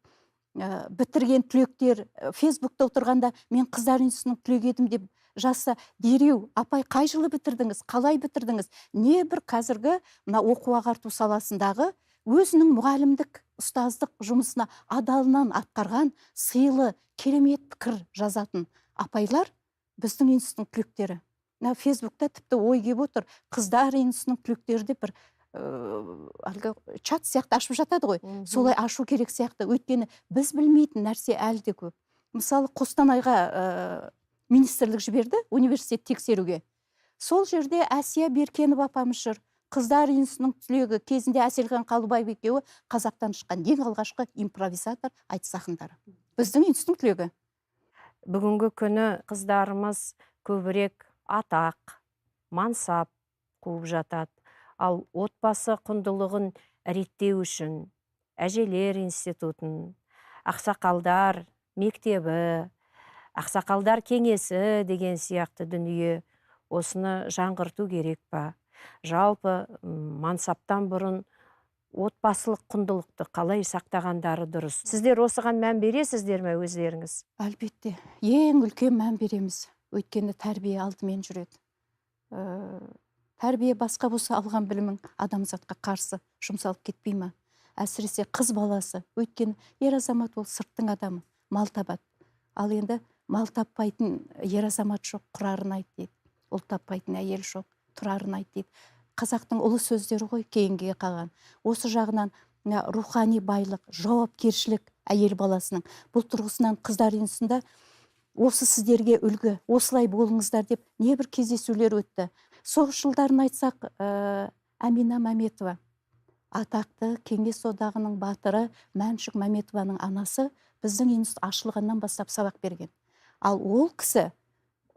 B: Бітірген түлектер, Фейсбукта отырғанда мен қыздар институтының түлегі едім деп жазса, дереу апай қай жылы бітірдіңіз, қалай бітірдіңіз? Не бір қазіргі мына оқу ағарту саласындағы өзінің мұғалімдік, ұстаздық жұмысына адалынан атқарған сыйлы, керемет пікір жазатын апайлар біздің институттың түлектері. Мына Фейсбукта тіпті ой келіп отыр, қыздар институтының түлектері деп бір әлгі чат сияқты ашып жатады ғой. Солай ашу керек сияқты. Өйткені біз білмейтін нәрсе әлі де көп. Мысалы, Қостанайға министрлік жіберді университет тексеруге. Сол жерде Әсия Беркенова апамыз жүр. Қыздар институтының түлегі кезінде Әселхан Қалыбаев екеуі қазақтан шыққан ең алғашқы импровизатор айтыс ақындары. Біздің институттың түлегі.
A: Бүгінгі күні қыздарымыз көбірек атақ, мансап қуып жатады. Ал отбасы құндылығын реттеу үшін әжелер институтын, ақсақалдар мектебі, ақсақалдар кеңесі деген сияқты дүние, осыны жаңғырту керек па? Жалпы мансаптан бұрын отбасылық құндылықты қалай сақтағандары дұрыс. Сіздер осыған мән бересіздер ме өздеріңіз?
B: Әлбетте, ең үлкен мән береміз. Өйткені тәрбие алдымен жүреді. Тәрбие басқа болса алған білімің адамзатқа қарсы жұмсалып кетпей ме? Әсіресе қыз баласы. Өйткені ер азамат ол сырттың адамы, мал табады. Ал енді мал таппайтын ер азамат жоқ, құрарын айт дейді. Ұл таппайтын әйел жоқ, тұрарын айт дейді. Қазақтың ұлы сөздері ғой кейінгіге қалған. Осы жағынан рухани байлық, жауапкершілік әйел баласының. Бұл тұрғысынан қыздар институтында осы сіздерге үлгі, осылай болыңыздар деп небір кездесулер өтті. Соғыс жылдарын айтсақ, Әмина Мәметова, атақты Кеңес Одағының батыры Мәншүк Мәметованың анасы біздің институт ашылғаннан бастап сабақ берген. Ал ол кісі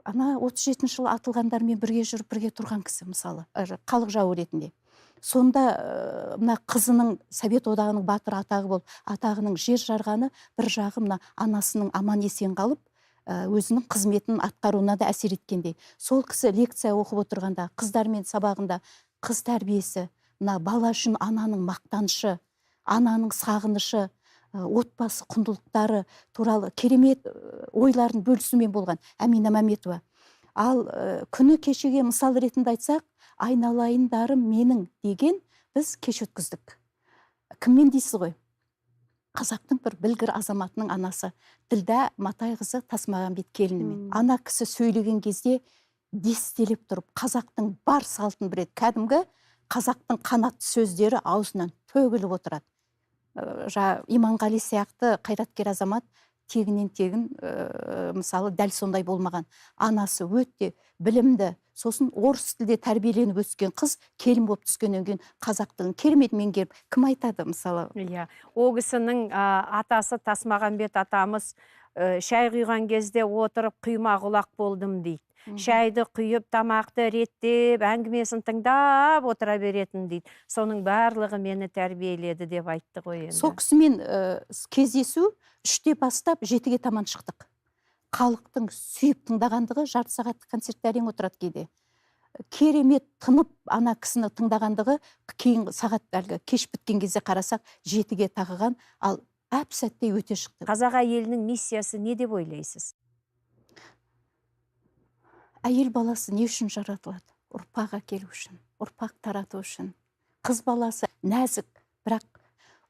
B: ана 37 жылы атылғандармен бірге жүріп, бірге тұрған кісі, мысалы, халық жауы ретінде. Сонда мына қызының Совет Одағының батыры атағы болып, атағының жер жарғаны бір жағы мына анасының аман есен қалып, өзінің қызметін атқаруына да әсер еткендей. Сол кісі лекция оқып отырғанда, қыздармен сабағында қыз тәрбиесі, мына бала үшін ананың мақтанышы, ананың сағынышы, отбасы құндылықтары туралы керемет ойларын бөлісумен болған Әмина Мәметова. Ал күні кешеге мысал ретінде айтсақ, айналайындарым менің деген біз кеш өткіздік. Кіммен дейсіз ғой? Қазақтың бір білгір азаматының анасы Ділдә Матайқызы Тасмағамбет келінімен. Ана кісі сөйлеген кезде дестелеп тұрып, қазақтың бар салтын біледі. Кәдімгі қазақтың қанатты сөздері аузынан төгіліп отырады. Иманғали сияқты қайраткер азамат Тегінен тегін, мысалы, дәл сондай болмаған. Анасы өте білімді, сосын орыс тілде тәрбиеленіп өскен қыз келін болып түскеннен кейін қазақ тілін керемет меңгеріп, кім айтады мысалы?
A: Иә, ол кісінің атасы Тасмағамбет атамыз шай құйған кезде отырып құйма құлақ болдым дейді. Шайды құйып, тамақты реттеп, әңгімесін тыңдап отыра беретін дейді. Соның барлығы мені тәрбиеледі деп айтты ғой енді.
B: Сол кісімен кездесу 3-те бастап 7-ге таман шықтық. Халықтың сүйіп тыңдағандығы, жарты сағаттық концертте әрең отырады кейде. Керемет тынып ана кісіні тыңдағандығы, кейін сағат әлгі кеш біткен кезде қарасақ 7-ге тақаған, ал әп сәтте өте шықты.
A: Қазақ әйелінің миссиясы не деп ойлайсыз?
B: Әйел баласы не үшін жаратылады? Ұрпақ әкелу үшін, ұрпақ тарату үшін. Қыз баласы нәзік, бірақ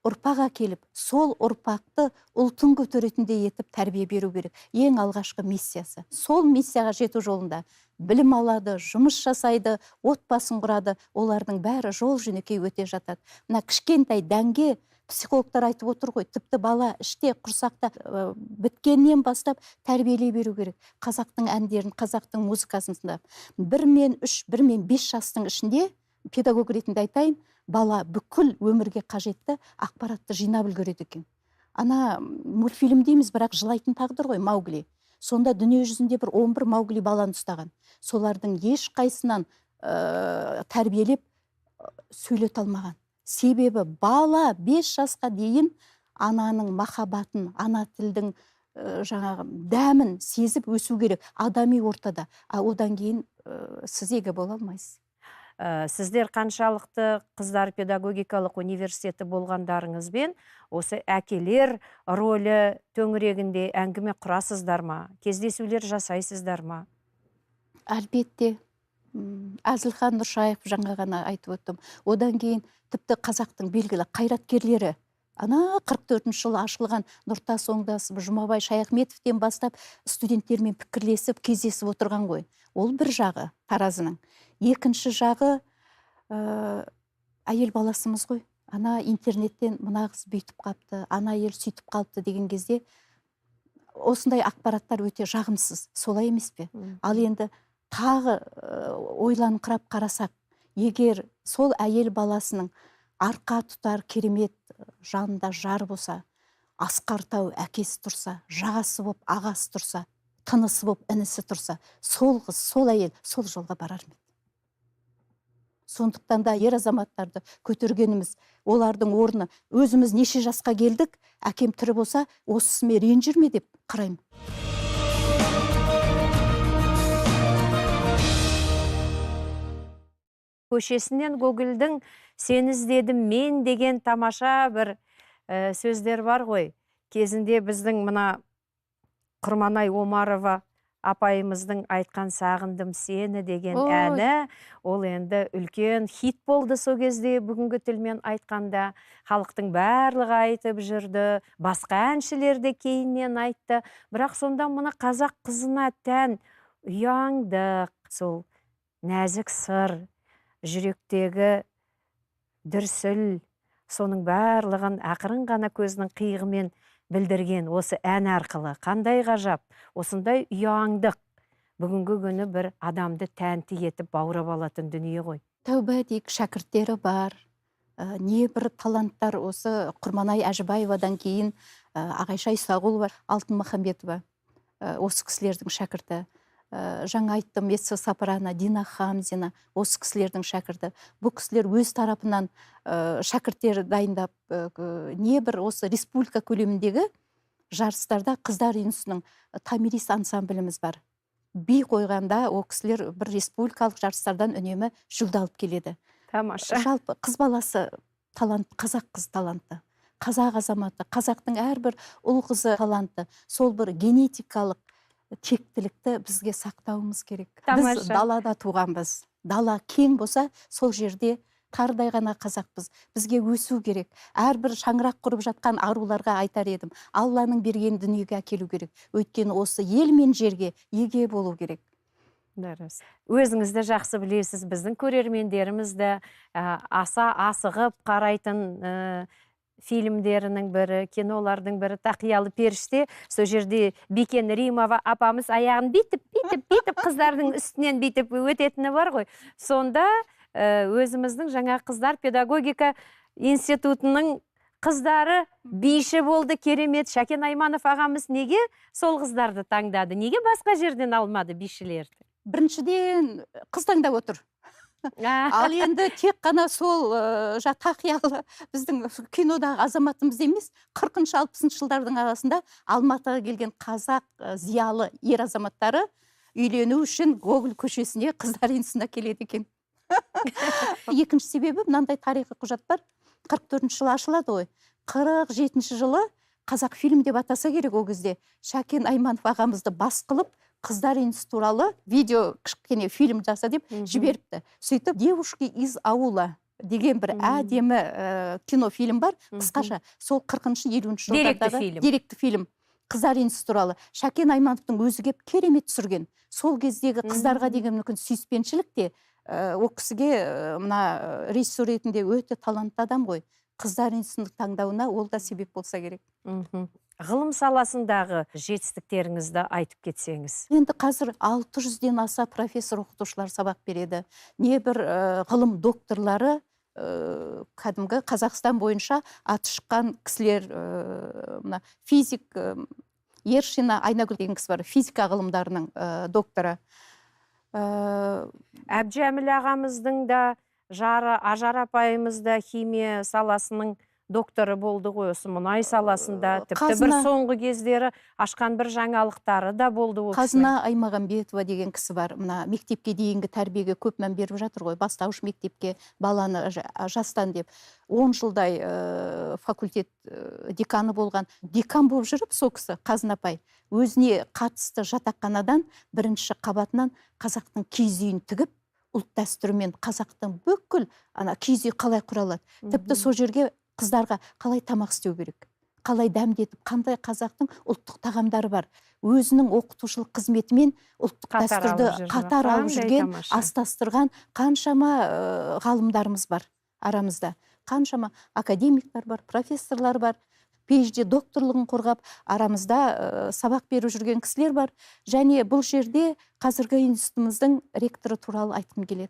B: ұрпақ әкеліп, сол ұрпақты ұлтын көтеретіндей етіп тәрбие беру керек. Ең алғашқы миссиясы. Сол миссияға жету жолында білім алады, жұмыс жасайды, отбасын құрады. Олардың бәрі жол жөнекей өте жатады. Мына кішкентай дәнге психологтар айтып отыр ғой, тіпті бала іште, құрсақта біткеннен бастап тәрбиелей беру керек. Қазақтың әндерін, қазақтың музыкасын тыңдап. 1 мен 3, 1 мен 5 жастың ішінде, педагог ретінде айтайын, бала бүкіл өмірге қажетті ақпаратты жинап үлгереді екен. Ана мультфильм дейміз, бірақ жылайтын тағдыр ғой, Маугли. Сонда дүние жүзінде бір 11 Маугли баланы ұстаған. Солардың ешқайсынан тәрбиелеп сөйлете алмаған. Себебі бала 5 жасқа дейін ананың махаббатын, ана тілдің жаңағы дәмін сезіп өсу керек адами ортада. А одан кейін сіз еге бола алмайсыз.
A: Сіздер қаншалықты қыздар педагогикалық университеті болғандарыңызбен осы әкелер ролі төңірегінде әңгіме құрасыздар ма? Кездесулер жасайсыздар ма?
B: Әлбетте. Әзілхан Нұршаев жаңа ғана айтып өттім. Одан кейін тіпті қазақтың белгілі қайраткерлері, ана 44 жылы ашылған Нұртас Оңдасов, Жұмабай Шаяхметовтен бастап студенттермен пікірлесіп, кездесіп отырған ғой. Ол бір жағы таразының. Екінші жағы әйел баласымыз ғой. Ана интернеттен мына қыз бүйтіп қапты, ана әйел сөйтіп қалыпты деген кезде осындай ақпараттар өте жағымсыз. Солай емес пе? Ал енді тағы ойланыңқырап қарасақ, егер сол әйел баласының арқа тұтар керемет жанында жар болса, асқар тау әкесі тұрса, жағасы боп ағасы тұрса, тынысы боп інісі тұрса, сол қыз, сол әйел сол жолға барар ма еді? Сондықтан да ер азаматтарды көтергеніміз, олардың орны, өзіміз неше жасқа келдік, әкем тірі болса, осысымен ренжір ме деп қараймын.
A: Көшесінен Гогольдің «Сені іздедім мен» деген тамаша бір сөздер бар ғой. Кезінде біздің мына Құрманай Омарова апайымыздың айтқан «Сағындым сені» деген әні, ол енді үлкен хит болды сол кезде, бүгінгі тілмен айтқанда. Халықтың барлығы айтып жүрді, басқа әншілер де кейіннен айтты. Бірақ сонда мына қазақ қызына тән ұяңдық, сол нәзік сыр, жүректегі дүрсіл, соның барлығын ақырын ғана көзінің қиығымен білдірген осы ән арқылы. Қандай ғажап, осындай ұяңдық бүгінгі күні бір адамды тәнті етіп баурап алатын дүние ғой.
B: Тәуба дейік, шәкірттері бар, не бір таланттар осы Құрманай Әжібаевадан кейін Ағайша Исағұлова, Алтын Махамбетова, осы кісілердің шәкірті. Жаңа айттым, меццо-сопрано Дина Хамзина, осы кісілердің шәкірті. Бұл кісілер өз тарапынан шәкірттер дайындап, не бір осы республика көлеміндегі жарыстарда қыздар үйіндісінің Томирис ансамбліміз бар. Би қойғанда ол кісілер бір республикалық жарыстардан үнемі жүлде алып келеді.
A: Тамаша.
B: Жалпы қыз баласы талант, қазақ қыз талантты, қазақ азаматы, қазақтың әрбір ұл қызы талантты. Сол бір генетикалық тектілікті бізге сақтауымыз керек.
A: Тамаша.
B: Біз далада туғанбыз. Дала кең болса, сол жерде тардай ғана қазақпыз. Бізге өсу керек. Әрбір шаңырақ құрып жатқан аруларға айтар едім, Алланың берген дүниеге әкелу керек. Өйткені осы ел мен жерге еге болу керек.
A: Дұрыс. Өзіңізді жақсы білесіз, біздің көрермендеріміз де аса асығып қарайтын фильмдерінің бірі, кинолардың бірі «Тақиялы періште». Сол жерде Бикен Римова апамыз аяғын бүйтіп, бүйтіп, бүйтіп қыздардың үстінен бүйтіп өтетіні бар ғой. Сонда өзіміздің жаңа қыздар педагогика институтының қыздары биші болды, керемет. Шәкен Айманов ағамыз неге сол қыздарды таңдады? Неге басқа жерден алмады бишілерді?
B: Біріншіден, қыз таңдап отыр. Ал енді тек қана сол тақиялы біздің кинодағы азаматымыз емес, 40-60 жылдардың арасында Алматыға келген қазақ зиялы ер азаматтары үйлену үшін Гоголь көшесіне қыздар институтына келеді екен. Екінші себебі, мынандай тарихи құжат бар. 44 жылы ашылады ғой. 47 жылы Қазақ фильм деп атаса керек ол кезде. Шәкен Айманов ағамызды бас қылып, қыздар институты туралы видео кішкене фильм жаса деп жіберіпті. Сөйтіп «Девушки из аула» деген бір әдемі кинофильм бар, қысқаша. Сол 40-50
A: Деректі
B: жылдардағы
A: фильм.
B: Деректі фильм. Қыздар институты туралы. Шәкен Аймановтың өзі келіп керемет түсірген. Сол кездегі қыздарға деген мүмкін сүйіспеншілік те ол кісіге мына режиссер ретінде өте талантты адам ғой. Қыздар институтының таңдауына ол да себеп болса керек.
A: Ғылым саласындағы жетістіктеріңізді айтып кетсеңіз.
B: Енді қазір 600-ден аса профессор оқытушылар сабақ береді. Не бір ғылым докторлары, кәдімгі Қазақстан бойынша аты шыққан кісілер, мына физик Ершина Айнагүл деген кісі бар, физика ғылымдарының докторы.
A: Әбдіжәміл ағамыздың да жары Ажар апайымыз да химия саласының докторы болды ғой, осы мұнай саласында. Тіпті бір соңғы кездері ашқан бір жаңалықтары да болды ол кісінің.
B: Қазына Аймағамбетова деген кісі бар. Мына мектепке дейінгі тәрбиеге көп мән беріп жатыр ғой, бастауыш мектепке баланы жастан деп. 10 жылдай факультет деканы болған. Декан болып жүріп сол кісі, Қазына апай, өзіне қатысты жатақханадан бірінші қабатынан қазақтың киіз үйін тігіп, ұлт дәстүрімен қазақтың бүкіл ана киіз үй қалай құралады. Тіпті сол жерге қыздарға қалай тамақ істеу керек, қалай дәмдетіп, қандай қазақтың ұлттық тағамдары бар. Өзінің оқытушылық қызметімен ұлттық
A: Қатар
B: дәстүрді
A: алып жүрген.
B: қатар алып
A: Қандай
B: жүрген,
A: тамаша.
B: астастырған қаншама ғалымдарымыз бар арамызда. Қаншама академиктер бар, профессорлар бар, PhD докторлығын қорғап, арамызда сабақ беріп жүрген кісілер бар. Және бұл жерде қазіргі институтымыздың ректоры туралы айтқым келеді.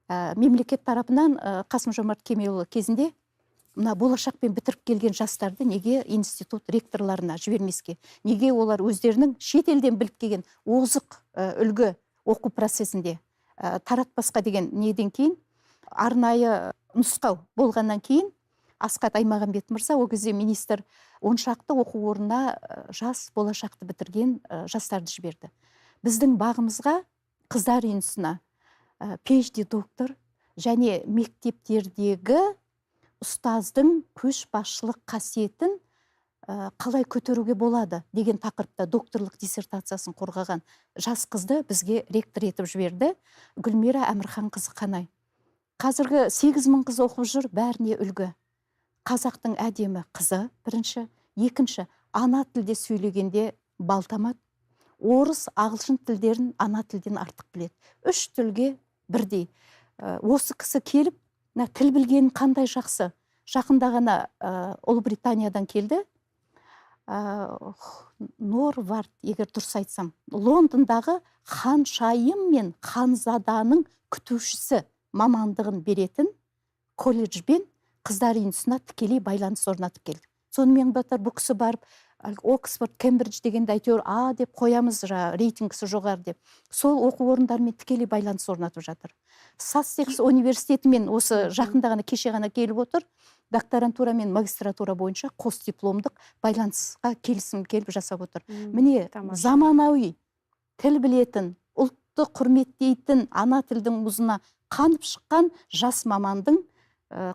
B: Мемлекет тарапынан Қасым-Жомарт Кемелұлы кезінде мына болашақпен бітіріп келген жастарды неге институт ректорларына жібермеске? Неге олар өздерінің шетелден біліп келген озық үлгі оқу процесінде таратпасқа деген неден кейін, арнайы нұсқау болғаннан кейін Асхат Аймағамбет мырза, ол кезде министр, он шақты оқу орнына жас болашақты бітірген жастарды жіберді. Біздің бағымызға, қыздар институтына PhD доктор және мектептердегі ұстаздың көшбасшылық қасиетін қалай көтеруге болады деген тақырыпта докторлық диссертациясын қорғаған жас қызды бізге ректор етіп жіберді, Гүлмира Әмірханқызы Қанай. Қазіргі 8000 қыз оқып жүр, бәріне үлгі. Қазақтың әдемі қызы бірінші, екінші, ана тілде сөйлегенде балтамат, орыс, ағылшын тілдерін ана тілден артық біледі. Үш тілге бірдей. Осы кісі келіп, мына тіл білгенін қандай жақсы. Жақында ғана Ұлыбританиядан келді. Норвард, егер дұрыс айтсам, Лондондағы ханшайым мен ханзаданың күтушісі мамандығын беретін колледжбен қыздар институтына тікелей байланыс орнатып келді. Сонымен қатар бұл кісі барып, әлгі Оксфорд, Кембридж дегенде әйтеуір А деп қоямыз, жаңа рейтингісі жоғары деп. Сол оқу орындарымен тікелей байланыс орнатып жатыр. Сассекс университетімен осы жақында ғана, кеше ғана келіп отыр. Докторантура мен магистратура бойынша қос дипломдық байланысқа келісім келіп жасап отыр. Міне, заманауи тіл білетін, ұлтты құрметтейтін, ана тілдің уызына қанып шыққан жас мамандың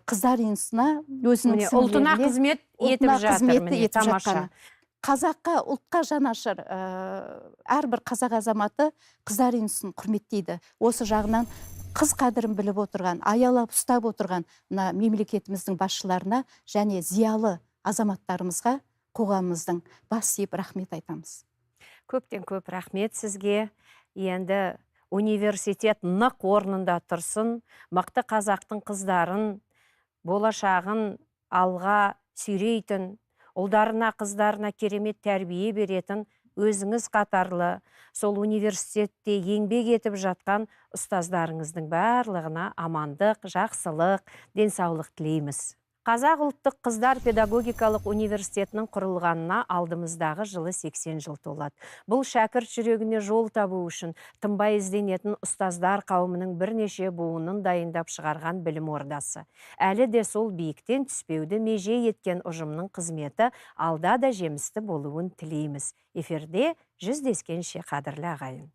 B: қыздар институтына өзінің
A: Міне, ұлтына
B: сіңлілеріне
A: қызмет етіп
B: ұлтына
A: жатыр,
B: қызметті
A: міне,
B: етіп
A: тамаша.
B: жатқаны. Қазаққа, ұлтқа жанашыр, әрбір қазақ азаматы қыздар институтын құрметтейді. Осы жағынан қыз қадірін біліп отырған, аялап ұстап отырған мына мемлекетіміздің басшыларына және зиялы азаматтарымызға қоғамымыздың бас иіп рахмет айтамыз.
A: Көптен көп рахмет сізге. Енді университет нық орнында тұрсын, мықты қазақтың қыздарын, болашағын алға сүйрейтін, ұлдарына, қыздарына керемет тәрбие беретін өзіңіз қатарлы сол университетте еңбек етіп жатқан ұстаздарыңыздың барлығына амандық, жақсылық, денсаулық тілейміз. Қазақ ұлттық қыздар педагогикалық университетінің құрылғанына алдымыздағы жылы 80 жыл толады. Бұл шәкірт жүрегіне жол табу үшін тынбай ізденетін ұстаздар қауымының бірнеше буынын дайындап шығарған білім ордасы. Әлі де сол биіктен түспеуді меже еткен ұжымның қызметі алда да жемісті болуын тілейміз. Эфирде жүздескенше, қадірлі ағайын.